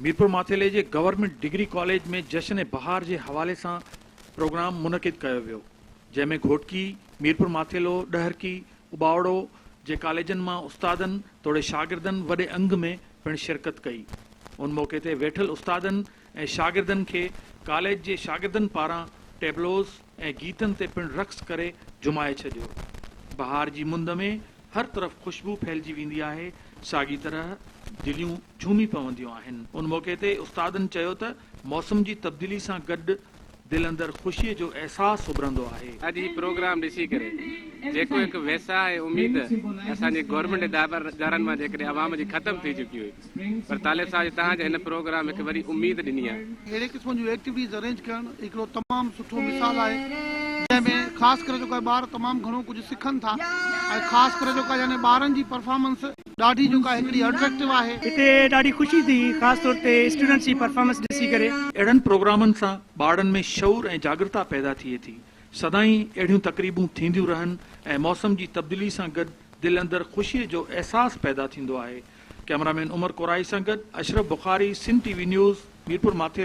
ميرپور ماٿيلي جي government degree college ۾ جشن بهار جي حوالي سان پروگرام منعقد ڪيو ويو، جنهن ۾ گهوٽڪي، ميرپور ماٿيلو، ڏهرڪي، اٻاوڙو جي ڪاليجن مان استادن توڙي شاگردن وڏي انگ ۾ پڻ شرڪت ڪئي. ان موقعي تي ويٺل استادن ۽ شاگردن کي ڪاليج جي شاگردن پاران ٽيبلوز ۽ گيتن تي پڻ رقص ڪري جهومائي ڇڏيو. بهار جي مند ۾ هر طرف خوشبو ڦهلجي ويندي آهي، ساڳي طرح دليون جهومي پونديون آهن. ان موقعي تي استادن چيو ته موسم جي تبديلي سان گڏ دل اندر خوشي جو احساس اڀرندو آهي. اڄ هي پروگرام ڏسي ڪري جيڪو هڪ ويساهه ۽ اميد اسان جي گورنمينٽ ادارن مان جيڪڏهن عوام جي ختم ٿي چڪي هئي پر طالب صاحب جي توهان جي هن پروگرام هڪ وڏي اميد ڏني آهي. اهڙي قسم جون ايڪٽيوٽيز ارينج ڪرڻ هڪڙو تمام سٺو مثال آهي جنهن ۾ خاص ڪري جيڪو آهي ٻار تمام گهڻو ڪجهه سکن ٿا ۽ خاص ڪري جيڪو آهي يعني ٻارن جي پرفارمنس ڏاڍي جيڪا آهي هڪڙي اٽريڪٽو آهي. هتي ڏاڍي خوشي ٿي خاص طور تي اسٽوڊنٽس جي پرفارمنس ڏسي ڪري. اهڙن پروگرامن سان ٻارڙن ۾ شعور ۽ جاڳرتا پيدا ٿئي ٿي. سدائين اهڙيون تقريبون ٿينديون رهن ۽ موسم جي تبديلي سان گڏ دل اندر خوشي جو احساس پيدا ٿيندو آهي. ڪئميرا مين عمر ڪورائي سان گڏ Ashraf Bukhari, Sindh T V news, Mirpur Mathelo.